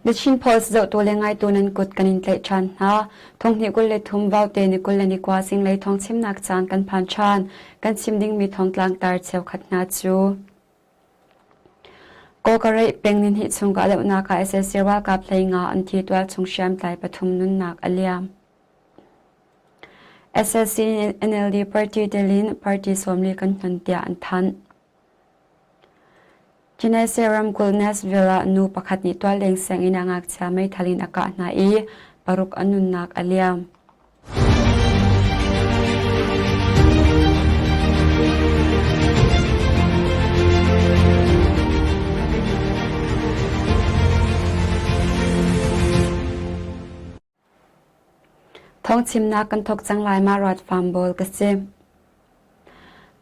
The Chin Post zohtu le ngaitu nan kut kan in tlaih ṭhan hna. Thonghnih 23 Vaute ni 21 zinglei thawngchimnak caan kan phan ṭhan. Kan chim dingmi thawngtlang tar cheukhat hna cu. Kawkareih peng nihnih chung kahdohnak ah sac ralkap 15 an thi tualchung hriamtlai pathum nunnak a liam. Sac nih NLD party tel in party 40 kan hnon tiah an thanh. Tennessee ramkulh Nashville ah nu pakhat nih tualleng sianginn ah ngakchia meithal in a kah hna i paruk an nunnak a liam. Thawngchimnak kan thawk cang lai ma ruat farm bawl ka si.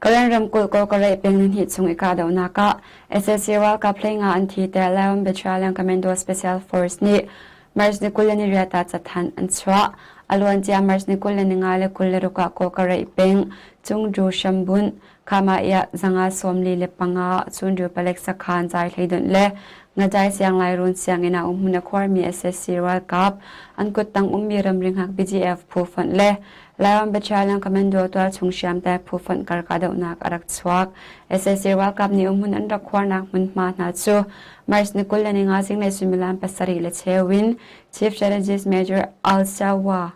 Karen ramkulh Kawkareih peng nihnih chung i kahdohnak ah sac ralkap 15 an thi tiah Lion Battalion Commando Special Force nih March ni 28 ah cathanh an chuah. A luancia March ni 25 le 26 ah Kawkareih peng Cungju Shambunh Khamaiah 145 Cunju palek sakhan Zai Hleidonh le Ngajai Sianglai sianginn ah umhmun a khuarmi sac ralkap an kuttang ummi ramri hngak BGF phu fonh le Lairam Battalion Commando tualchung hriamtlai phu fonh kar kahdohnak a rak chuak. Sac ralkap nih umhmun an rak khuarnak hmunhma hna cu March ni 25 zinglei suimilam pasarih le cheu in Chief Strategist Major Al-Sawa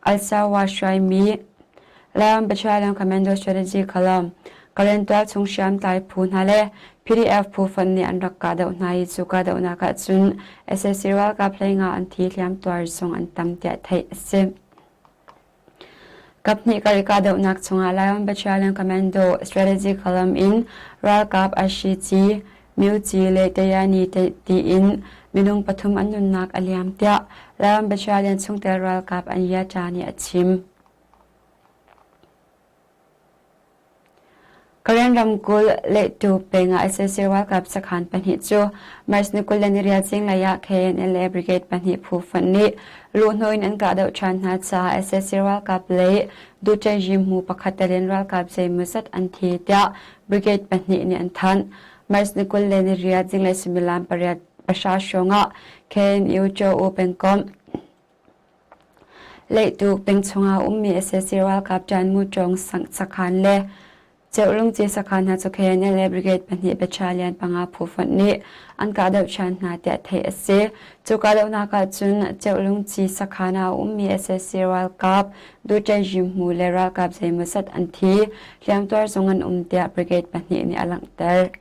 Al-Sawa hruaimi Lairam Battalion Commando Strategy Column Karen tualchung hriamtlai phu hna le PDF phu fonh nih an rak kahdoh hna i cu kahdohnak ah cun sac ralkap 15 an thi hliamtuar zong an tam tiah theih a si. Kaphnih kar i kahdohnak chungah Lion Battalion Commando Strategy Column in ralkap Ashici, Myuci le Tayani tiin minung pathum an nunnak a liam tiah Lion Battalion chungtel ralkap an Yacha nih a chim. Karen ramkulh Lehtu peng ah sac ralkap sakhan pahnih cu March ni 28 zinglei ah KNLA Brigade pahnih phu fonh nih luhhnawh in an kahdoh ṭhan hna caah sac ralkap lei Duṭaihzim pakhat tel in ralkap zeimawzat an thi tiah Brigade pahnih nih an thanh. March ni 28 zinglei suimilam pariat pahra hrawng ah KNU Chaw-U pengkomh Leihtuk peng chungah ummi sac ralkap ṭanmu ṭawng sakhan le Ceulungci sakhan hna cu KNLA Brigade pahnih battalion panga phu fonh nih an kahdoh ṭhan hna tiah theih a si. Cu kahdohnak ah cun Ceulungci sakhan ah a ummi sac ralkap Duṭaihzimhmu le ralkap zeimawzat an thi, hliamtuar zong an um tiah Brigade pahnih nih a langhter.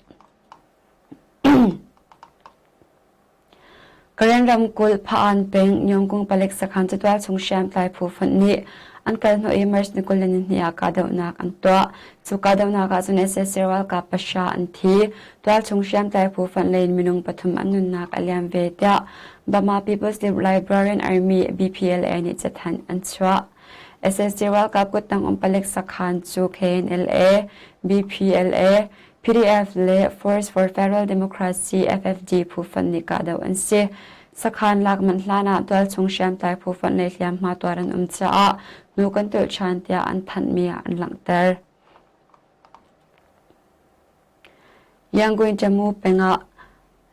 Karen ramkulh Pha-an peng Nyongkung palek sakhan catual chung hriamtlai phu fonh nih an kal hnawh i March ni 22 ah kahdohnak an tuah. Cu kahdohnak ah cun sac ralkap pahra an thi. Tualchung hriamtlai phu fonh lei in minung pathum an nunnak a liam ve tiah Burma People's Librarian Army BPLA nih cathanh an chuah. Sac ralkap kuttang um palek sakhan cu KNLA, BPLA, PDF le Force for Federal Democracy FFD phu fonh nih kahdoh an si. Sakhan lak manh hlan ah tualchung hriamtlai phu fonh lei hliamhma tuar an um caah hnu kan tolh ṭhan tiah an thanhmi ah an langhter. Yangon Jammu peng ah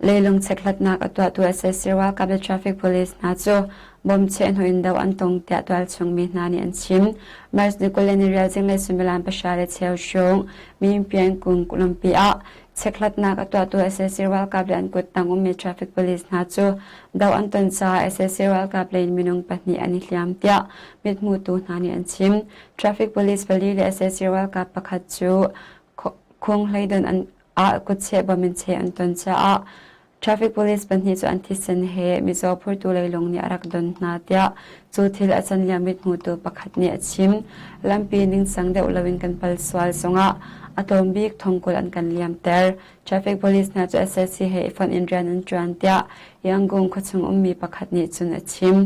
Leilung chekhlatnak a tuahtu sac ralkap le traffic police hna cu bomb cheh hnu in do an tong tiah tualchung mi hna nih an chim. March ni 20 ni zinglei suimilam pahra le cheu hrawng Minpian kung lampi ah chekhlatnak a tuahtu sac ralkap le an kuttang ummi traffic police hna cu do an ton caah sac ralkap lei in minung pahnih an i hliam tiah mithmutu hna nih an chim. Traffic police pali le sac ralkap pakhat cu khung hleidon an ah kutcheh bom in cheh an ton caah traffic police pahnih cu an thisen he mizaw phurtu leilung nih a rak don hna tiah cu thil a can lio mithmutu pakhat nih a chim. Lampi ningcang deuh loin kan pal sual zongah a tlawm bik thongkul an kan liamter. Traffic police hna cu sac he i fonh in rian an ṭuan tiah Yangon khuachung ummi pakhat nih cun a chim.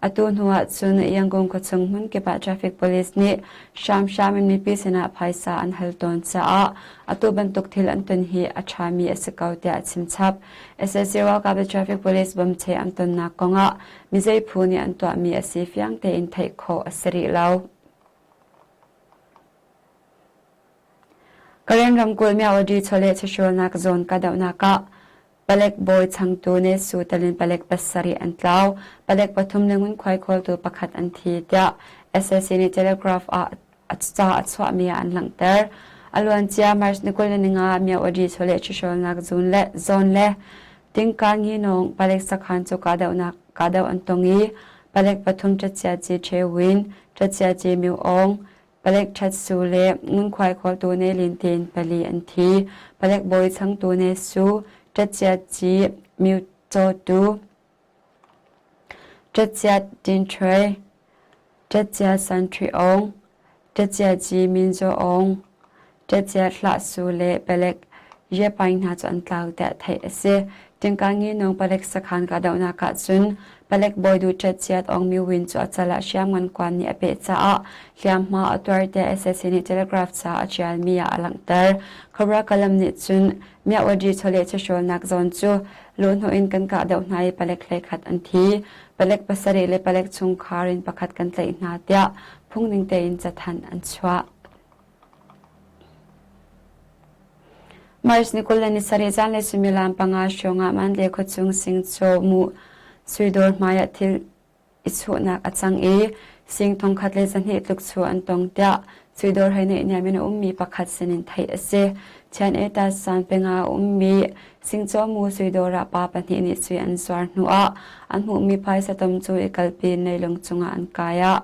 Atu hnu ah cun Yangon khuachung hmunkip ah traffic police nih hramhram in mipi sinah phaisa an hal tawn caah atu bantuk thil an ton hi a ṭhami a si ko tiah a chim chap. Sac ralkap le traffic police bomcheh an tonnak kongah mizei phu nih an tuahmi a si fiang tein theih khawh a si rih lo. Karen ramkulh Myawaddy chawleh chawhrawlnak zawn kahdohnak ah. Palek bawi changtu Ne Su telin palek pasarih an tlau. Palek pathum le ngunkhuai khawltu pakhat an thi tiah sac nih Telegraph ah ca a chuahmi ah an langhter. A luancia March ni 25 Myawaddy chawleh ṭhihrawlnak zone le Tingka Nginawng palek sakhan cu kahdohnak kahdoh an tong i palek pathum ṭacia Ci Ṭhe Win, ṭacia Ci Myo Aung, palek Ṭhat Su le ngunkhuai khawltu Ne Lin Tin pali an thi. Palek bawi changtu Ne Su, ṭacia Ci Myo Caw Tu, Ṭacia Tin Ṭhwe, Ṭacia San Ṭhi Aung, Ṭacia Ci Min Zaw Aung, Ṭacia Hlah Su le palek Yepaing hna cu an tlau tiah theih a si. Tingkangi nung palek sakhan kahdohnak ah cun palek bawi duh ṭacia Aung Mi Win cu a cal ah hriamngan kuan nih a peh caah hliamhma a tuar tiah sac nih Telegraph ca a ṭialmi ah a langhter. Khabra Kalam nih cun Myawaddy chawleh chawhrawlnak zawn cu luhhnawh in kan kahdoh hna i palek hleikhat an thi. Palek pasarih le palek chungkhar in pakhat kan tlaih hna tiah phungning tein cathanh an chuah. March ni 27 zanlei suimilam panga hrawng ah Mandalay khuachung Singchaw mu suidawr hmai ah thil i chuhnak a cang i sing thongkhat le 200 tluk chu an tong tiah suidawr he neihniam in a ummi pakhat sinin theih a si. Chian Eta san peng ah a ummi Singcaw mu suidawr ah pa pahnih nih sui an zuar hnuah an hmuhmi phaisa tom cu i kalpi in leilung cungah an kai ah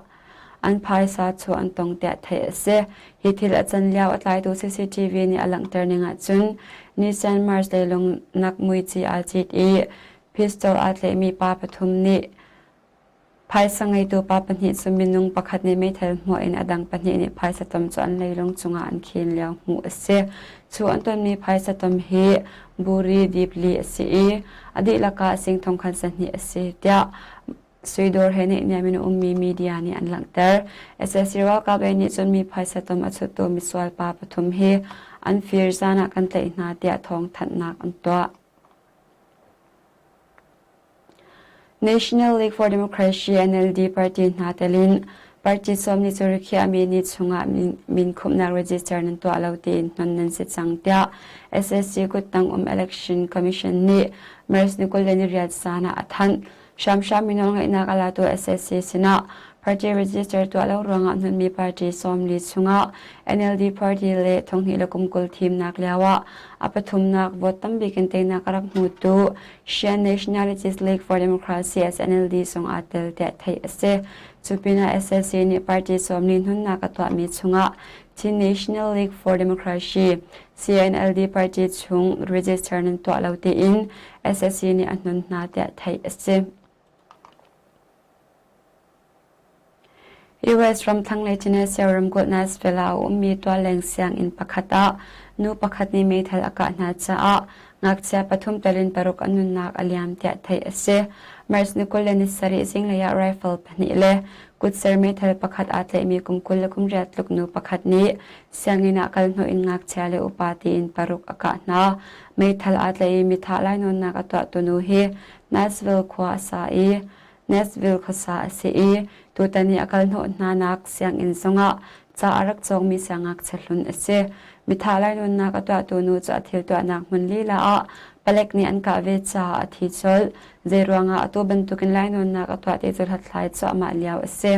an phaisa chu an tong tiah theih a si. Hi thil a can lio a tlaitu CCTV nih a langhter ning ahcun Nissan March leilung nak muici aa cit i Pistol aa tlaihmi pa pathum nih phaisa ngeitu pa pahnih cu minung pakhat nih meithal hmuah in a dang pahnih nih phaisa tom cu an leilung cungah an khen lio hmuh a si. Cu an tonmi phaisa tom hi buri dip li a si i a dihlak ah sing thongkhat zahnih a si tiah Suidawr he neihniam in a ummi media nih an langhter. Sac ralkap lei nih cun mi phaisa tom a chuttu misual pa pathum hi an fir zan ah kan tlaih hna tiah thawngthanhnak an tuah. National League for Democracy NLD party hna telin party sawm nih cu rikhiahmi ni chungah minkhumhnak register nan tuah lo tiin hnon nan si cang tiah SSC kuttang um Election Commission nih March ni 28 zan ah a thanh. Hramhram mi nawlngeihnak a latu SSC sinah party register tuah lo ruangah hnonmi party 40 chungah NLD party le thonghnih le kum 20 thimnak lioah a pathumnak vote tambik in teinak a rak hmutu Shan Nationalities League for Democracy SNLD zong aa tel tiah theih a si. Cu pinah SSC nih party 40 hnonnak a tuahmi chungah Chin National League for Democracy CNLD party chung register nan tuah lo tiin SSC nih a hnon hna tiah theih a si. US ram thlanglei Tennessee ramkulh Nashville ah a ummi tualleng sianginn pakhat ah nu pakhat nih meithal a kah hna caah ngakchia pathum tel in paruk an nunnak a liam tiah theih a si. March ni 27 zinglei ah rifle pahnih le kutser meithal pakhat aa tlaihmi kum 28 tluk nu pakhat nih sianginn ah kal hnawh in ngakchia le upa tiin paruk a kah hna. Meithal aa tlaih i mithah lainawnnak a tuahtu nu hi Nashville khua a sa i Nashville khuasa a si i tutan i a kal hnawh hnanak sianginn zongah ca a rak cawngmi siangngakchia hlun a si. Mithah lainawnnak a tuahtu nu cu a thil tuahnak hmun lila ah palek nih an kah ve caah a thi colh. Zeiruangah atu bantukin lainawnnak a tuah ti cu hlathlai cuahmah lio a si.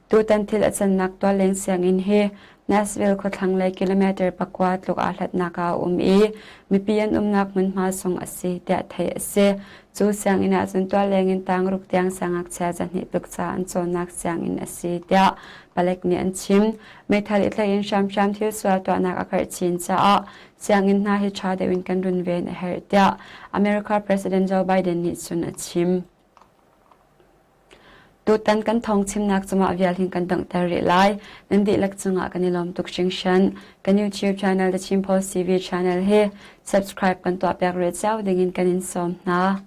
Tutan thil a cannak tualleng sianginn hi Nashville khuathlanglei kilometer pakua tluk aa hlatnak ah a um i mipi an umnak hmunhma sung a si tiah theih a si. Cu sianginn ah cun tualleng in tangruk tiang siangngakchia 200 tluk ca an cawnnak sianginn a si tiah palek nih an chim. Meithal i tlaih in hramhram thil sual tuahnak a karh chin caah sianginn hna hi ṭha deuh in kan runven a herh tiah America President Joe Biden nih cun a chim. Tutan kan thawngchimnak cungah vial hin kan donghter rih lai. Nan dihlak cungah kan i lawm tuk hringhran. Kan YouTube channel The Chin Post TV channel hi subscribe kan tuahpiak rih cio dingin kan in sawm hna.